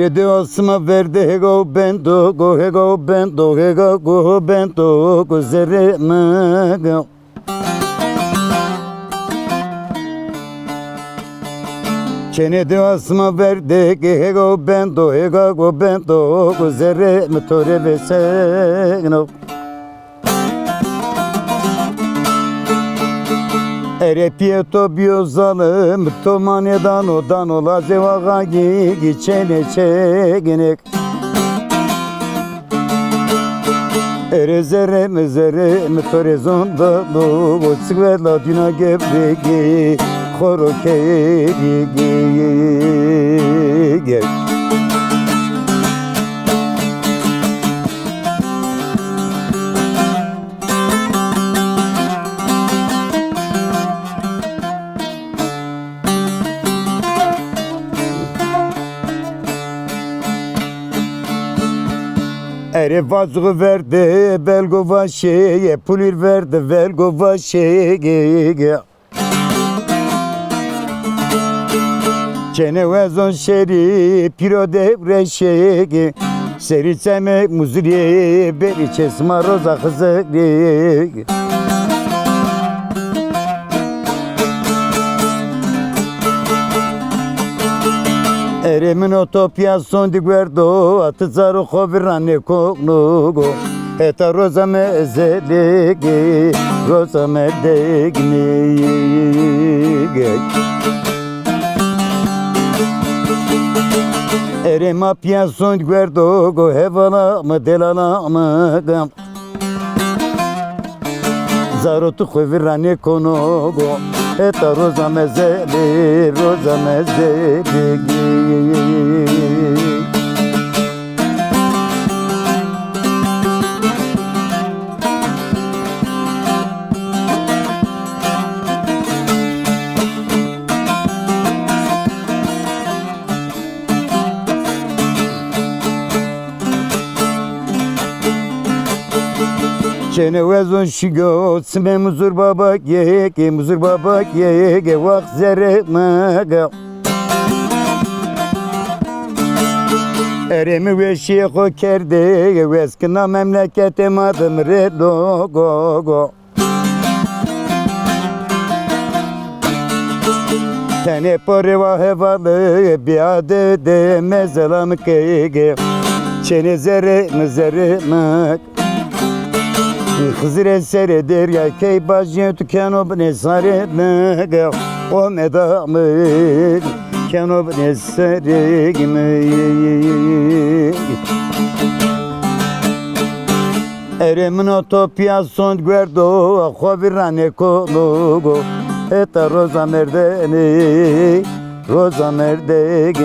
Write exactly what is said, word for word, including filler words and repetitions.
De asma verde hega u bendo go, hega u bendo, hega go bendo go zerre mi go. Çênê de asma verde ge hega u bendo, hega go bendo go zerre mi to rê vêseno. Erê pîyê to bîyo zalim, to ma nêdano, dano lazê wa xagî, gî çênê çêginêk. Erê zerrê mi, zerrê mi, to rê zon dano, o çik ve la dîna gevrêkî, xoro keyî. Erê vazuğu verde belgo vaşê, pulîr verde velgo vaşê. Çênê wezon şêrî pîro dewreşê, serî çemê muzirî berî çê sima roza Xizirî. Erê min o to pîya sondî guerdo, a ti zaro xo vîr ra nêkono go. Heta roza mezelî, roza merdegî. Erê ma pîya sond guerdo go, hevala mi, delala mi. Zaro tu xo vîr ra nêkono go, heta roza mezelî, roza mezelî. Çênê wezon şîgo, çimê Muzur Baba gege, Muzur Baba gege, wax zerrê mi ge. Erê mi weşîyê xo kerde, weskina memleketê ma de mi rê do go go. Tenê porê wa hevalî, bîya de de mezela mi kege. Çênê zerrê mi, zerrê mi. Xizirê serê derya key bajîyê tu keno binê sarê mi. O meda mi keno binê serê mi. Erê min o to pîya sond guerdo, xo vîr ra nêkono go. Heta roza merdegî, roza merdegî.